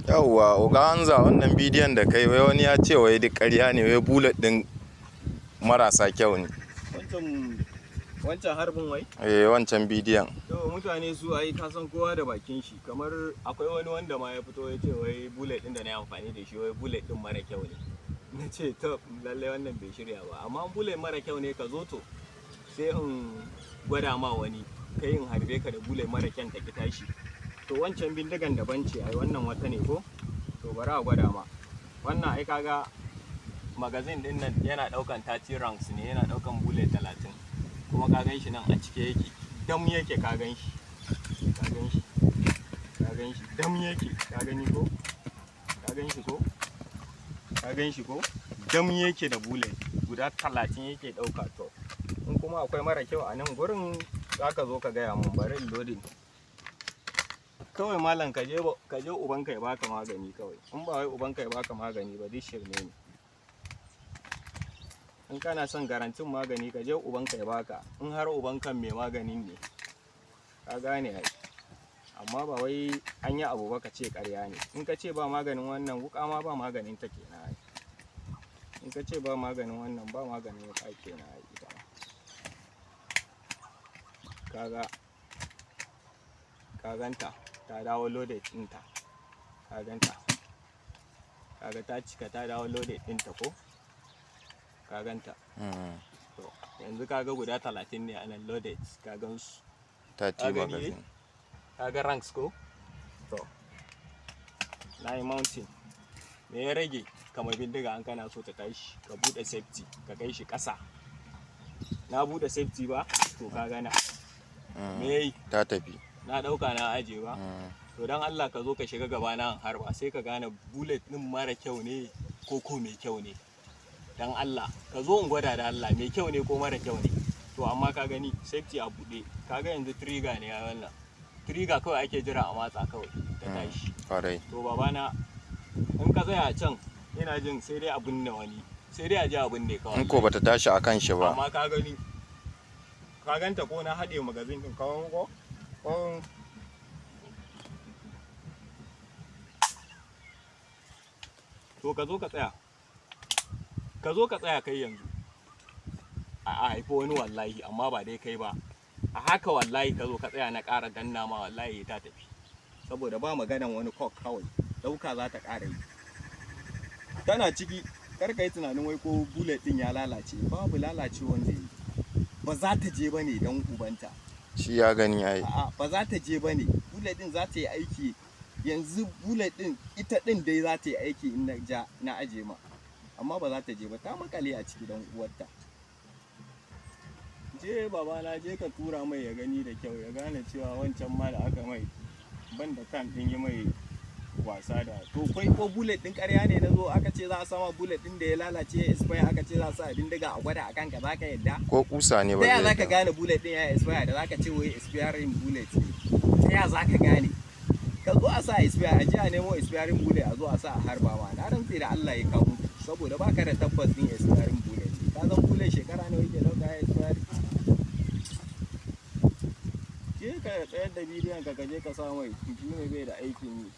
Yauwa, Oga Hamza, wannan bidiyon da kai, wai wani ya ce wai duk ƙarya ne, wai bullet ɗin marasa kyau ne. Wancan harbin wai? Eh, wancan bidiyon. To, mutane su ai ka san kowa da bakin shi. Kamar akwai wani wanda ma ya fito ya ce wai bullet din da na yi amfani da shi, wai bullet din mara kyau ne. Na ce to, lallai wannan bai shirya ba. Amma bullet mara kyau ne, ka zo, to sai in gwada ma wani, kai in harbe ka da bullet mara kyan ta ki tashi. To, wancan bindigan daban ce ai, wannan wata ne ko? To, bari a gwada ma. Wannan ai kaga magazine din nan yana daukan 30 rounds ne, yana daukan bullet 30. Kuma ka gan shi nan a cike yake, dam yake. Ka gan shi, ka gan shi, ka gan shi, dam yake. Ka gani ko? Ka gan shi ko? Ka gan shi ko? Dam yake da bullet guda 30 yake dauka. To, in kuma akwai mara kyau a nan gurin, za ka zo ka gaya mun. Bari in loading kawai. Malam, ka je ubanka ya baka magani kawai. In ba wai ubanka ya baka magani ba, duk shirme ne. In kana son guarantee-n magani, ka je ubanka ya baka, in har ubankan mai maganin ne, ka gane ai. Amma ba wai an yi abu ba ka ce ƙarya ne. In ka ce ba maganin wannan, wuka ma ba maganin ta kenan ai. In ka ce ba maganin wannan, ba maganin wuka kenan ai ita ma. Kaga, ka ganta ta dawo loaded ɗinta. Ka ganta, kaga ta cika, ta dawo loaded ɗinta ko? Ka ganta? To, yanzu kaga guda 30 ne a nan loaded, ka gan su? 30 Ka gani? magazine. Kaga rounds ko? To, na yi mounting. Me ya rage? Kamar bindiga, an kana so ta tashi, ka bude safety, ka kai shi ƙasa. Na bude safety ba? To, ka gana me yayi? Ta tafi. Na ɗauka na aje ba? To, don Allah ka zo ka shiga gaba na harba, sai ka gane bullet din mara kyau ne ko mai kyau ne. Dan Allah ka zo in gwada da Allah, mai kyau ne ko mara kyau ne. To, amma ka gani, safety a buɗe. Ka ga yanzu trigger ne a wannan, trigger kawai ake jira a matsa kawai ta tashi. To babana, in ka tsaya a can, ina jin sai dai a binne wani, sai dai a je a binne kawai. In ko bata tashi a kan shi ba. Amma ka gani, ka ganta ko? Na haɗe magazine ɗin kawai ko. To, ka zo ka tsaya, ka zo ka tsaya kai yanzu a haifi wani wallahi, amma ba dai kai ba. A haka wallahi, ka zo ka tsaya na ƙara danna ma, wallahi ta tafi, saboda ba maganan wani cock, kawai ɗauka za ta ƙara yi. Tana ciki. Kar ka yi tunanin wai ko bullet ɗin ya lalace. Babu lalace wanda yi, ba za ta je ba ne don ubanta. Shi ya gani ai. A'a, ba za ta je ba ne. Bullet din za ta yi aiki yanzu. Bullet din ita din dai za ta yi aiki in na ja na aje ma, amma ba za ta je ba, ta makale a ciki don uwarta. Je babana, je ka tura mai ya gani da kyau, ya gane cewa wancan ma da aka mai ban da kan din yi mai wasa da. To kai, ko bullet din ƙarya ne na zo aka ce za a sama bullet din da ya lalace, ya expire, aka ce za a sa a bindiga a gwada a kanka, za ka yadda? Ko kusa ne ba Ta ya zai za ka yadda. gane bullet din ya expire da za ka ce wai expiring bullet ne? Ta ya za ka gane? Ka zo a sa expire, a je a nemo expiring bullet, a zo a sa a harba ma. Na rantse da Allah ya kawo mutu, saboda baka da tabbas din expiring bullet ne. Ka san bullet shekara nawa yake dauka ya expire? Je ka tsayar da bidiyon ka, ka je ka sa mai ne bai da aikin yi.